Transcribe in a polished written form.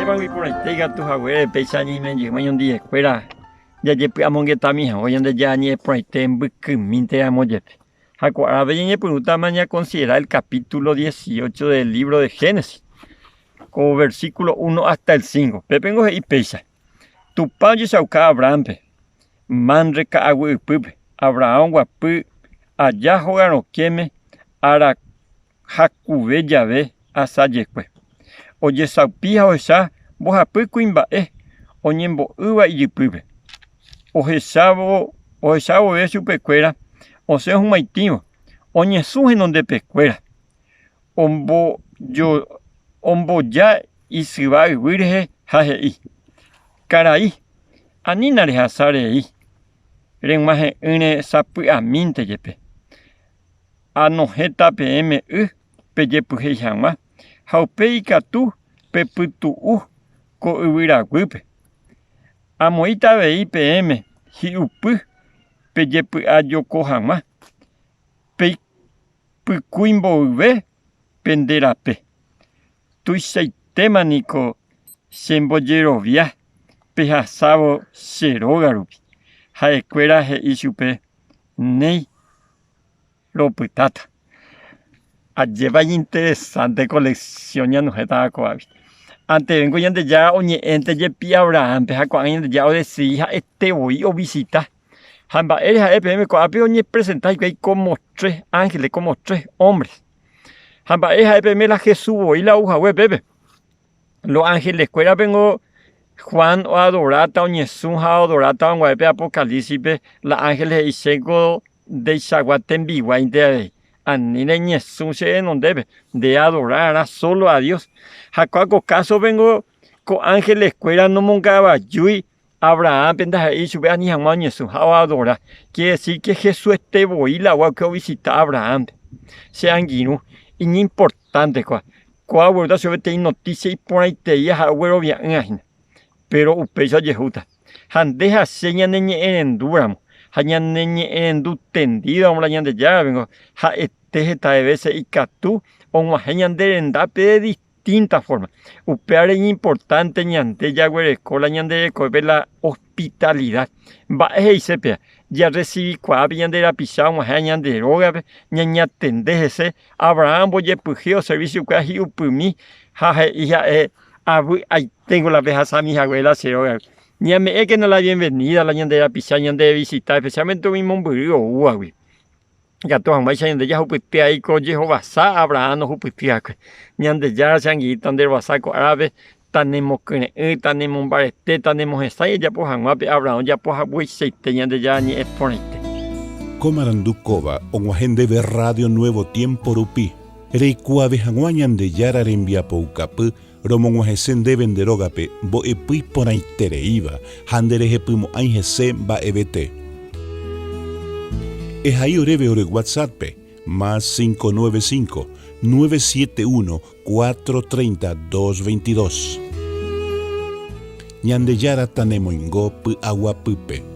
Ajépa iporãite ikatu haguére péicha ñaime jeýma ñandivekuéra jajepy'amongetami hag̃ua Ñandejára ñe'ẽ porãite mbykymínte ramo jepe. Ha ko árape ñañepyrũtama ñakonsidera el capítulo 18 del libro de Génesis, ko versículo 1 hasta el 5. Pépengo he'i péicha, Tupã ojechauka Abrahámpe, Manre ka'aguy ypýpe, Abraham oguapy aja hóga rokẽme ára hakuve jave asajekue. Ojesaupi ha ohecha mbohapy kuimba'e oñembo'ýva ijypýpe. Ohechávo ohecha vove chupekuéra osẽ ohug̃uaitĩvo, oñesũ henondepekuéra, omboja isyva yvy rehe ha he'i, Karai, anína rehasa rei, reg̃uahẽ'ỹre sapy'amínte jepe. Anohẽta peẽme y pejepyhéi hag̃ua, ha upéi ikatu pepytu'u ko yvyraguýpe. Amoĩta avei peẽme hi'upy pejepy'ajoko hag̃ua, peipykúi mboyve pende rape. Tuichaitéma niko chembojerovia pehasávo che róga rupi. Ha'ekuéra he'i chupe, Néi, ropytáta. Ajépa iñinteresánte ko leksión ñanohẽtava ko'águi. Antevéngo Ñandejára oñe'ẽnte jepi Abrahánpe ha ko'ág̃a Ñandejára odesidi ha'ete voi ovisita. Ha mba'ére ha'e peẽme ko'ápe oñepresenta hikuái kómo tres ángeles, kómo tres ómbres. Ha mba'e ha'e peẽme la Jesús voi la ou hague pépe. Los ángeles-kuérapengo Juan oadoráta, oñesũ ha oadoráta og̃uahẽ pe Apocalípsispe, la ángeles he'i chéko ndeichagua tembiguáinte avei. Ani reñesũ che renondépe, nde adorarã solo a Dios. Ha kóa ko kásopengo ko ángeles-kuéra nomongavajúi Abrahánpe ndaha'éi chupe ani hag̃ua oñesũ ha oadora. Quiere decir que Jesuete voi la oguaky ovisita Abrahánpe. Che angirũ, iñimportánte kóa. Kóa oguerúta chupe peteĩ notísia iporãiterei ha oguerovia'ỹva hína. Péro upéicha ojehúta. Ha nde ha che ñaneñe'ẽrendúramo ha ñaneñe'ẽrendu tendídoramo la Ñandejárape ningo ha'ete hetave vése ikatu og̃uahẽ ñande rendápe de distinta forma. Upévare iñimportánte ñande jaguereko la ñande rekovépe la hospitalidad. Mba'e he'ise péva? Jarresivikuaa pe ñande rapicha og̃uahẽva ñande rógape, ñañatende hese. Abraham ombojepyhy oservi chupekuéra hi'upymi ha he'i ha'e, Avy'aiténgo la pehasami hague la che rógape. Ñame'ẽkena la bienvenida la ñande rapicha ñandevisita, especialmente umi mombyry oúvagui. Ikatu hag̃uáicha ñande jahupyty avei ko jehovasa Abraham ohupyty va'ekue. Ñandejára che angirũta nde rovasa ko árape tanemokyre'ỹ, tanemombarete, tanemohesãi ejapo hag̃ua pe Abraham ojapo hagueichaite Ñandejára ñe'ẽ porãite. Ko marandu kóva og̃uahẽ ndéve Radio Nuevo Tiempo rupi, reikuaave hag̃ua Ñandejára rembiapoukapy romog̃uahẽse ndéve nde rógape mbo'epy iporãitereíva ha nderehepymo'ãi hese mba'evete. Ehai oréve ore WhatsApp-pe, más 595 971 430 222. Ñandejára tanemoingo py'aguapýpe.